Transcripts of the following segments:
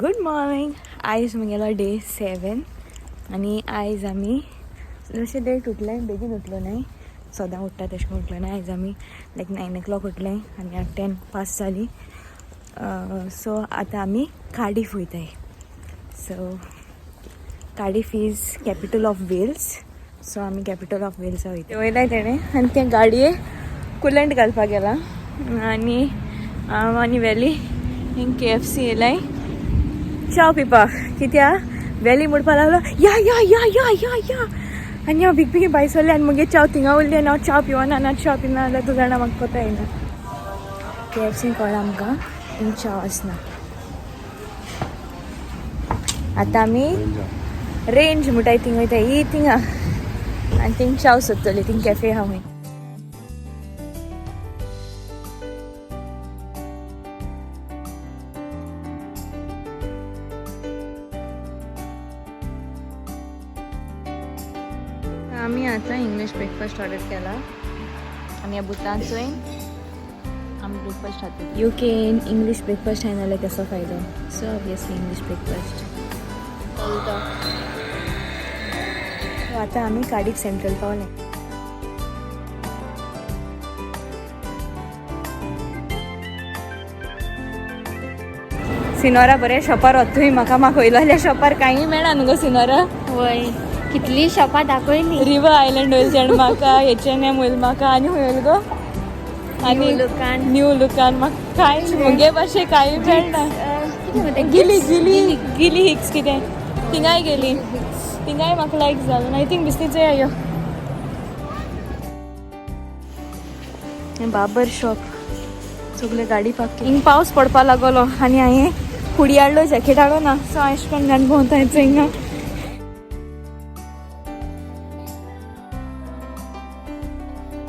Good morning. आयज म्हगेलो day 7 आनी आयज आमी जशें लेट उठले, बेगीन उठलो न्हय, सदां उठ्ठा तशें करून उठलो न्हय. आयज आमी लायक 9 o'clock उठले आनी आतां 10 पास जाली. सो आतां आमी कार्डिफ वयताय. So Cardiff is capital of Wales. So आमी कॅपिटल ऑफ वेल्सा वयता. वयलाय तेणें आनी ते गाडये कुलंट घालपाक गेला आनी हांव आनी वेली हिंग KFC येयलाय च्याव पिवपाक. कित्याक वेली म्हणपाक लागलो या या या या या या आनी हांव बेग बेगीन भायर सरलें आनी मुगे च्याव थिंगा उरली आनी हांव च्याव पिवना ना च्याव पिना जाल्यार तूं जाणा म्हाका कोता येना. KFC कळ्ळां आमकां हिंग च्याव आसना. आतां आमी रेंज म्हणटाय थिंग वयता ही थिंगा आनी थिंग च्याव सोदतली. थिंग कॅफे आहा खंय. आमी आतां इंग्लीश ब्रेकफास्ट ऑर्डर केला. आमी बुतान चोयन आमी ब्रेकफास्ट खाता. युकेन इंग्लीश ब्रेकफास्ट खायना जाल्यार कसो फायदो. So obviously English breakfast. आतां आमी कार्डिफ सेंट्रल पावले. सिनोरा बरें शॉपार वतूय म्हाका म्हाका वयलो जाल्यार शॉपार कांय मेळना न्हू गो सिनोरा. वय, कितली शॉपां दाखयली. रिवर आयलंड वयल तेणें म्हाका, H&M वयल म्हाका आनी खंय वयल गो आनी न्यू लुकान. न्यू लुकान म्हाका कांय मुगे भाशे कांय मेळना. गिली गिली गिली हिक्स कितें थिंगाय गेली, थिंगाय म्हाका लायक जालो ना. थिंग बिस्तीचो यो हें बाबर शॉप सगळे गाडी पार्क. हिंग पावस पडपा लागलो आनी हांवें हुडी हाडलो, जॅकेट हाडलो ना. सो हांवें अशें करून घालून भोंवता हिंगा.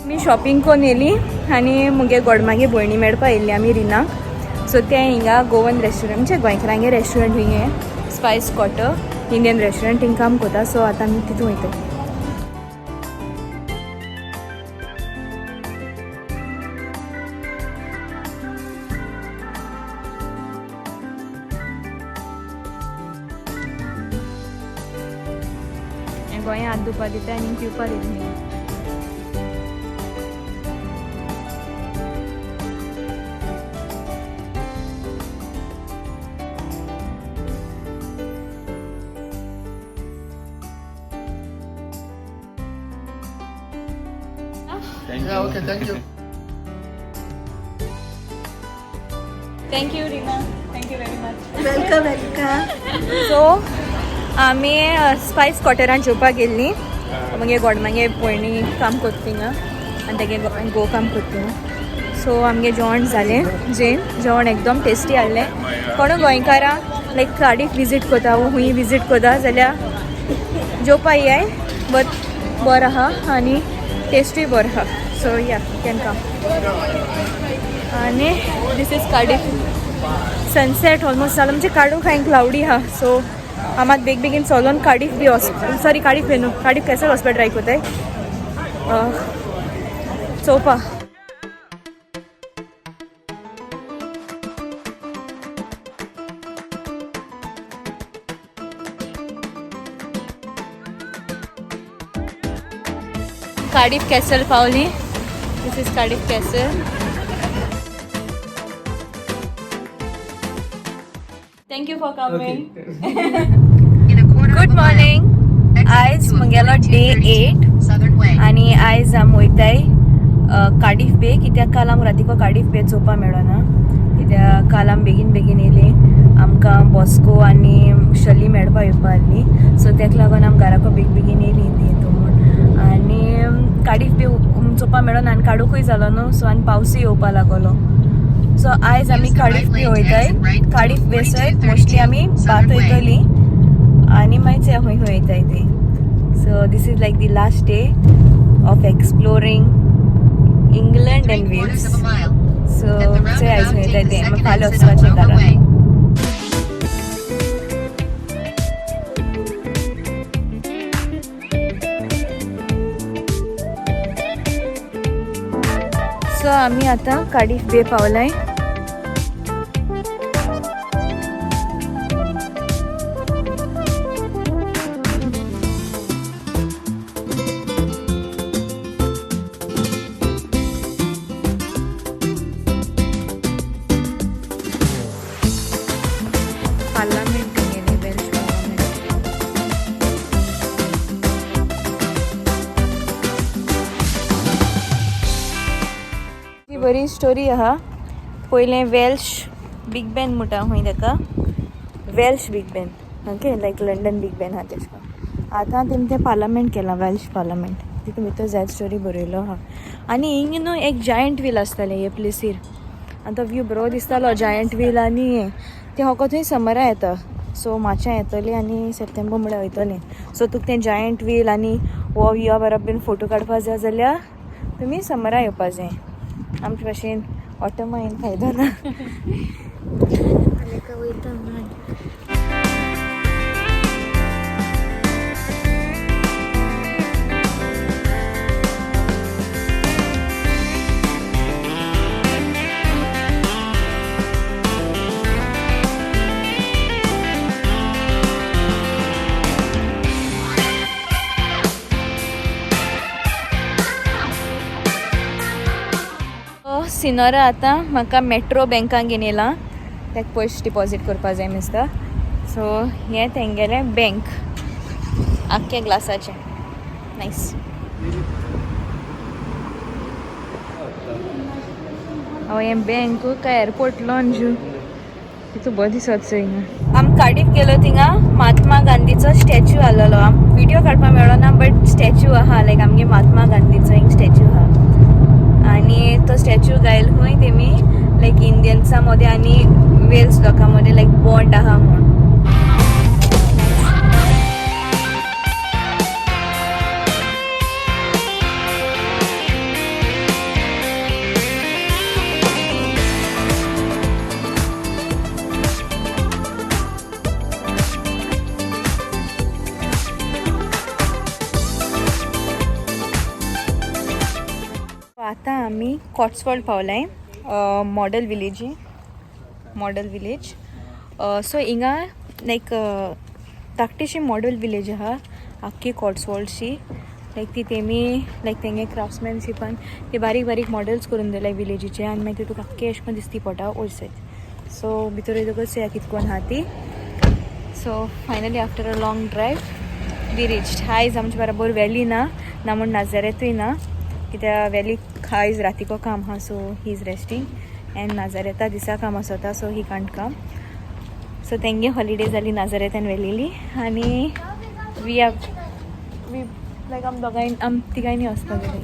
आमी शॉपिंग करून येयली आनी मुगे गोडमागे भयणी मेळपा येयल्ली आमी रिनाक. सो तें हिंगा गोवन रेस्टोरंट म्हणजे गोंयकारांगे रेस्टोरंट हिंगे स्पायस क्वार्टर इंडियन रेस्टोरंट हिंग काम करता. सो आतां आमी तितून वयता. गोंया हात धुवपा दिता आनी पिवपा दिता. Yeah, okay, thank you. Thank you, Rina. Thank you very much. Welcome, welcome. So आमी स्पायस क्वार्टरान जेवपाक गेल्ली. मागीर गोडमागे भयणी काम करता थिंगा आनी तेगे घोव काम करता थिंगा. सो आमगे जेवण जालें. जेवण एकदम टेस्टी आहलें. कोण गोंयकारां लायक कार्डीफ विजीट करता वो खूंय विजीट करता जाल्यार जेवपा येयाय. बट बरो आहा आनी टेस्टूय बरो आहा. सो या can come. आनी this is Cardiff sunset almost जालो म्हणजे काडूक हांवें क्लावडी आहा. सो हांव मात बेग बेगीन चलोन कार्डिफ बी वच, सॉरी कार्डिफ बी न्हू, कार्डिफ कॅसल वचपा ट्राय कोताय चोवपा. कार्डिफ कॅसल पावली. This is Cardiff Castle. Thank you for coming. Good morning. आयज म्हगेलो डे 8 आनी आयज आमी वयताय कार्डिफ बे. कित्याक काल आमकां रातीको कार्डिफ बे चोवपा मेळना, कित्याक काल आमी बेगीन बेगीन येयली. आमकां बॉस्को आनी शली मेळपा येवपा आहली. सो तेका लागून आमी घराको बेग बेगीन येयली ती म्हूण आनी कार्डिफ बे चोवपा मेळना आनी काडूकूय जालो न्हू. सो आनी पावसूय येवपा लागलो. सो आयज आमी कार्डिफ बे वयताय. कार्डिफ बे सयत मोस्टली आमी बात वयतली आनी मागीर खंय खंय वयताय ती. So this is like the last day of exploring England and Wales. So चोय आयज खंय वयताय तें फाल्यां वचपाचें घरा. सो आमी आतां कार्डिफ बे पावलाय. बरी स्टोरी आहा. पयलें वेल्श बिग बॅन म्हणटा खंय ताका, Welsh Big Ben, okay, like London Big Ben आहा तेश करून. आतां तेमी तें पार्लमेंट केलां, वेल्श पार्लमेंट. तितून भितर जायत स्टोरी बरयलो आहा. आनी हिंग न्हू एक जायंट व्हील आसतालें हे प्लेसीर, आनी तो व्यू बरो दिसतालो जायंट व्हील. आनी हें तें होको थंय समरा येता, सो मार्चा येतली आनी सप्टेंबर म्हळ्यार वयतलें. सो तुका तें जायंट व्हील आनी हो व्यूआ बरोबर फोटो काडपा जाय जाल्यार तुमी समरा येवपा जाय. आमचे भाशेन ऑटमा येवन फायदो ना. वयता म्हण. सिनोरा आतां म्हाका मेट्रो बँकान घेवन येयलां, ताका पयशे डिपॉजीट करपा जाय दिसता. सो हें तेंगेलें बँक आख्खें ग्लासाचें. नायस. हांव हें बँक काय एअरपोर्ट लॉन्ज तितू बरें दिसत चोय हिंगा. आमी कार्डीफ गेलो, थिंगा महात्मा गांधीचो स्टॅच्यू आसलेलो. आम विडियो काडपाक मेळ्ळो ना, बट स्टॅच्यू आहा, लायक आमगे महात्मा गांधीचो हिंग स्टॅच्यू आहा. आनी तो स्टॅच्यू गायल खंय तेमी लायक इंडियन्सा मदें आनी वेल्स लोकां मदें लायक बॉन्ड आहा म्हूण. आतां आमी कॉट्सवॉल्ड पावलाय, मॉडल विलेजी, मॉडल विलेज. सो हिंगा लायक धाकटीशी मॉडल विलेज आहा आख्खी कॉट्सवॉल्डशी. लायक ती तेमी लायक तेंगे क्राफ्ट्समॅनशिपान ते बारीक बारीक मॉडल्स करून दिले विलेजीचे, आनी मागीर तुका आख्खे अशें करून दिसती पडटा वयर सायड. सो भितर वयतकच चोया कितें करून आहा ती. So finally after a long drive we reached. आयज आमचे बरोबर वेली ना, ना म्हूण नाजारेतूय ना, कित्याक वेलीक आयज रातीको काम आहा, so he is resting, and नाजारेता दिसा काम आसता, so he can't come. So तेंगे हॉलिडे जाली नाजारेत आनी वेलेली, आनी we are we लायक आम दोगांय आम तिगांयनी वचपाक जाय.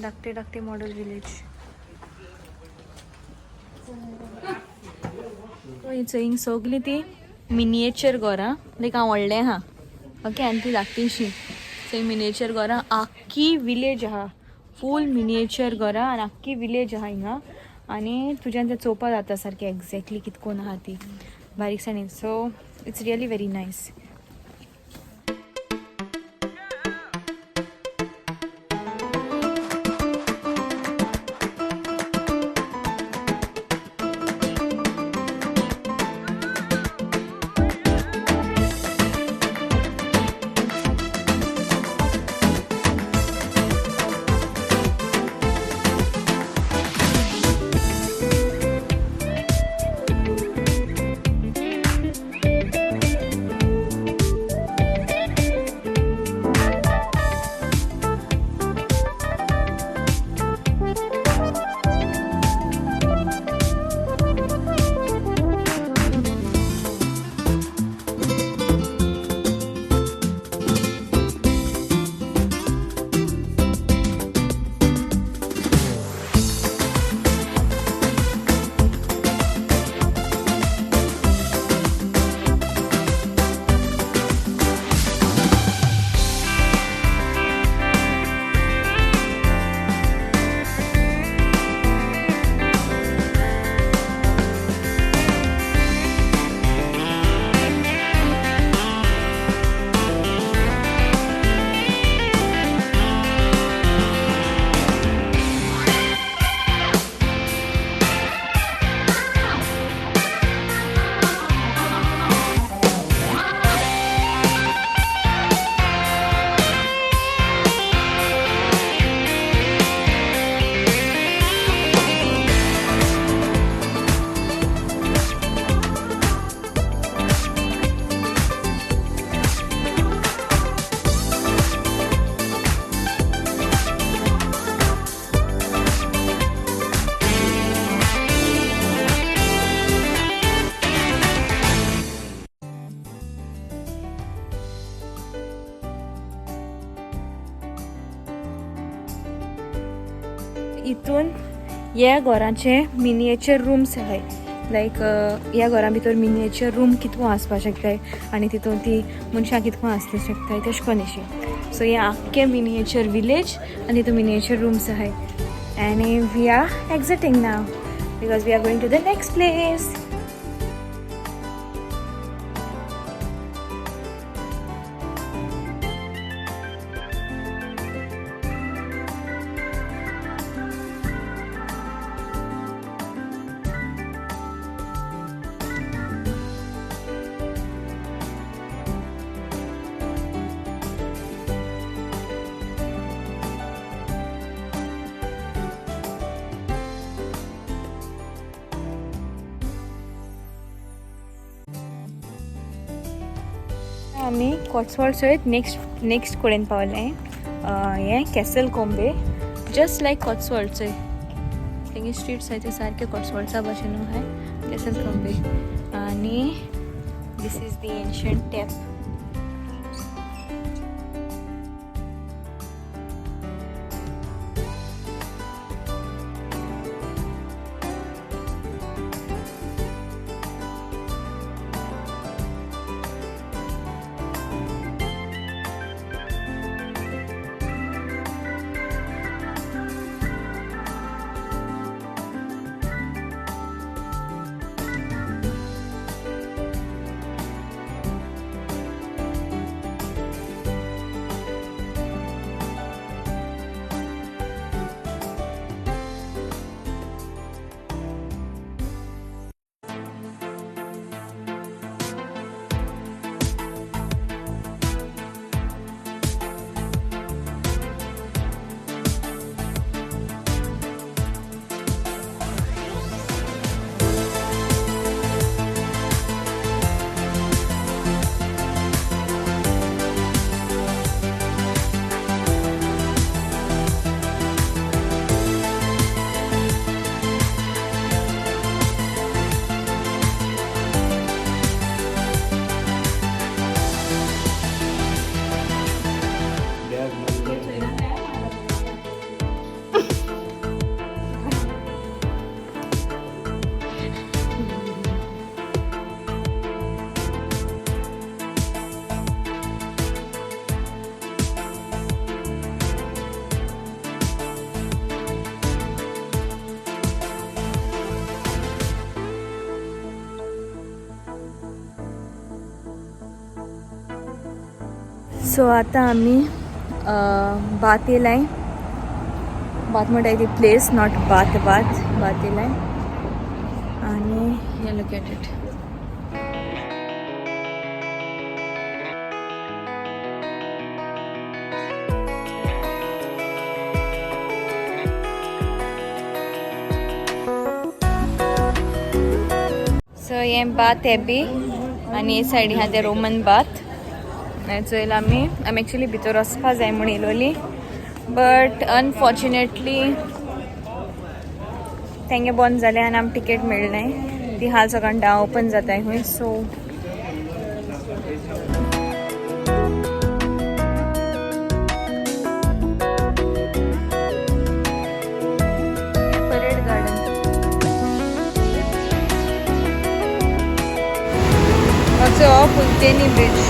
धाकटे धाकटे मॉडल विलेज. हिंग सगळीं ती मिनिएचर घरां, लायक हांव व्हडलें आहा, ओके, आनी ती धाकटीशी. सो मिनिएचर घरां, आख्खी विलेज आहा, फूल मिनिएचर घरां आनी आख्खी विलेज आहा हिंगा. आनी तुज्यान तें चोवपा जाता सारकें एग्जॅक्टली कितें कोण आहा ती बारीकसाणेन. So it's really very nice. हितून ह्या घराचे मिनिएचर रूम्स आहाय. लायक ह्या घरा भितर मिनिएचर रूम कितको आसपाक शकताय आनी तितून ती मनशां कितको आसपाक शकताय तशें करून अशें. सो हें आख्खें मिनिएचर विलेज आनी तितून मिनिएचर रूम्स आहाय. आनी we are exiting now because we are going to the next place. आमी कॉट्सवॉल्ड सयत नेक्स्ट नेक्स्ट कडेन पावले. हें कॅसल कोंबे, जस्ट लायक कॉट्सवॉल्ड चोय तेंगे स्ट्रीट्स आहाय ते सारके कॉट्सवॉल्ड्सा भशेन आहाय कॅसल कोंबे. आनी this is the ancient tap. So आतां आमी बात येयलाय. बात म्हणटाय ती place, not bath bath Bath येयलाय. आनी हे look at it. So हें बाथ एबी आनी हे सायडीन आहा तें रोमन बाथ. चोयला आमी आमी एक्चुली भितर वचपा जाय म्हूण येयलोली, बट अनफॉर्च्युनेटली तेंगे बंद जालें आनी आमकां टिकेट मेळ्ळें. ती हाल सकाळ 10 ओपन जाताय खंय. सो परेड गार्डन हो पुलतेनी ब्रिज.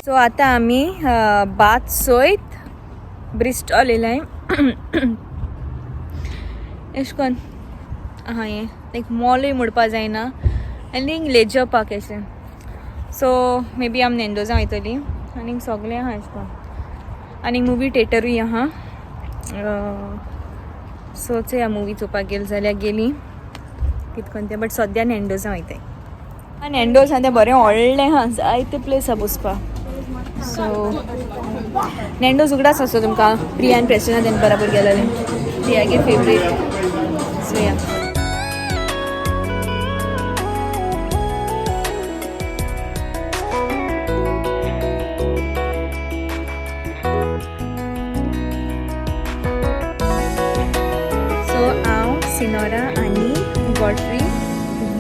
सो आतां आमी बात सोयत ब्रिस्टॉल येयलाय. एशें कोन्न आहा हें लायक मॉलूय म्हणपा जायना आनी लेजर पार्क अशें. सो मे बी आमी नॅन्डोजा वयतलीं आनीक सगळें आहा एशें कोन्न. आनी मुवी थिएटरूय आहा. सो चोया मुवी चोवपाक गेली जाल्यार गेली कितें कोन्न तें, बट सद्या नॅन्डोजा वयताय. नॅन्डोज आहा तें बरें व्हडलें आहा, जायते प्लेस आहा बसपाक. सो नॅन्डोज उगडास आसो तुमकां प्रिया आनी प्रेसना तेंचे बराबर गेलेलें, प्रियागे फेवरेट. सो या सो हांव सिनोरा आनी गॉडफ्री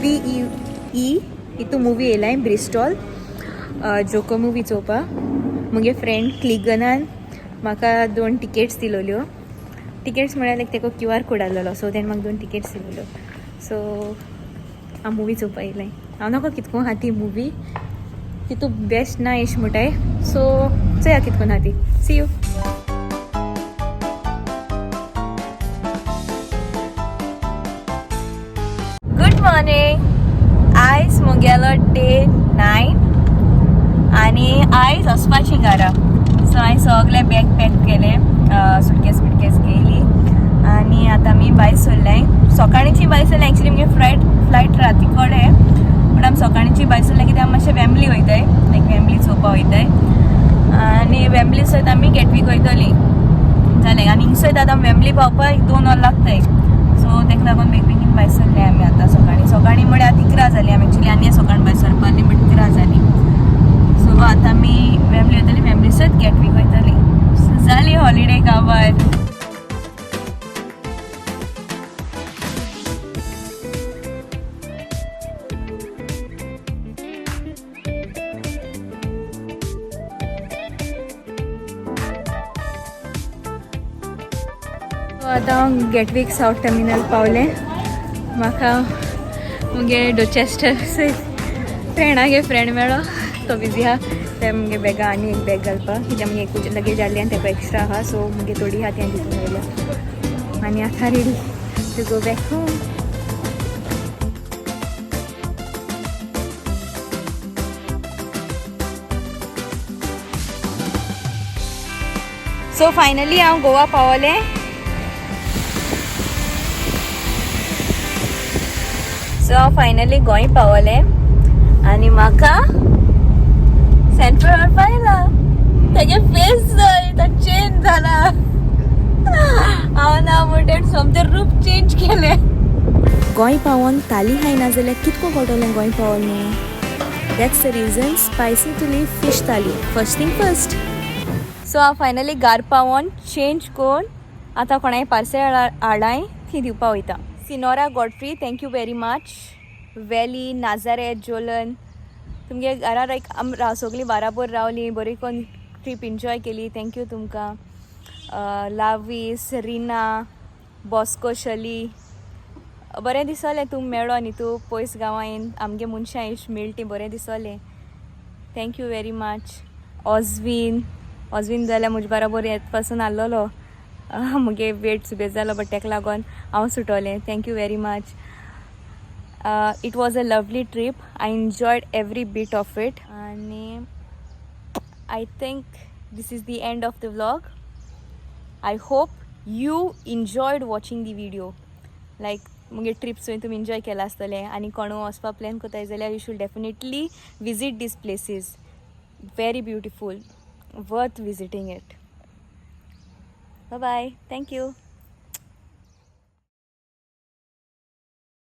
VE हितू मुवी येयलाय ब्रिस्टॉल जोको मुवी चोवपाक. मुगे फ्रेंड क्लिगनान म्हाका 2 टिकेट्स दिलोल्यो. टिकेट्स म्हळ्यार लायक तेको क्यू आर कोड आहलोलो, सो तेणें म्हाका 2 टिकेट्स दिलोल्यो. सो हांव मुवी चोवपाक येयलाय. हांव नाका कितको आहा ती मुवी, तितू बेस्ट ना एश म्हणटाय. सो चोया कितको आहा ती. See you. Good morning. आयज मुगेलो डे 9 आनी आयज वचपाची घरा. सो हांवें सगळें बॅग पॅक केलें, सुटकेस बिटकेस घेयली आनी आतां आमी भायर सरल्याय. सकाळींची भायर सरल्या. एक्चुली मुगे फ्लायट राती कडेन, बट आमी सकाळींची भायर सरल्या कित्याक आमी मातशें वेम्बली वयताय, लायक वेम्बली चोवपा वयताय आनी वेम्बली सयत आमी गेटवीक वयतली जालें. आनी हिंग सयत आतां वेम्बली पावपाक एक 2 वर लागताय. सो तेका लागून बेगीन बेगीन भायर सरले आमी आतां सकाळीं सकाळीं. म्हळ्यार आतां 11 जाली. आमी एक्चुली आनी सकाळीं भायर सरपा आसली, बट 11 जाली. सो आतां आमी वेम्बली वयतली, वेम्बली सयत गेटवीक वयतली. सो जाली हॉलिडे काबार. आतां हांव गेटवीक सावथ टर्मिनल पावलें. म्हाका मुगे डोचेस्टर फ्रेंडागे फ्रेंड मेळ्ळो, तो बिजी आहा. ते मुगे बॅगा आनी एक बॅग घालपाक, कित्याक मुगे एकूच लगेज आहली आनी तेका एक्स्ट्रा आहा. सो मुगे थोडी आहा ती हांवें तितून व्हेल्या आनी आतां ready to go back home. So finally हांव गोवा पावलें. सो हांव फायनली गोंय पावलें आनी म्हाका सँट्रल पायला. तेगे फेस जाय तो चेंज जाला. हांव ना म्हणटा सोमतें रूप चेंज केलें. गोंय पावोन थाली खायना जाल्यार कितको कळटलें गोंय पावल न्हू. That's the reason spicy Tuli fish thali first thing first. So हांव फायनली घार पावोन चेंज कोन्न आतां कोणाय पार्सल हाडाय ती दिवपा वयता. Sinora Godfrey, thank you very much. Valley, Nazareth, Jolan, तुमगे घरा लायक आम सगळीं बाराबोर रावलीं, बरी कोन्न ट्रीप एन्जॉय केली. Thank you तुमकां. लावीस, रिना, बॉस्को, शली, बरें दिसलें तूं मेळ्ळो न्ही. तूं पयस गांवां येवन आमगे मनशां इश मेळटी, बरें दिसलें. Thank you very much. Oswin, Oswin जाल्यार म्हजे बराबर येत पासून आहलोलो. मुगे वेट सुबेज जालो, बट तेका लागून हांव सुटोलें. Thank you very much. It was a lovely trip. I enjoyed every bit of it. आनी I think this is the end of the vlog. I hope you enjoyed watching the video. Like मुगे trips तुमी enjoy केला आसतलें आनी कोणू वचपा plan करताय जाल्यार you should definitely visit these places. Very beautiful, worth visiting it. Bye bye, thank you.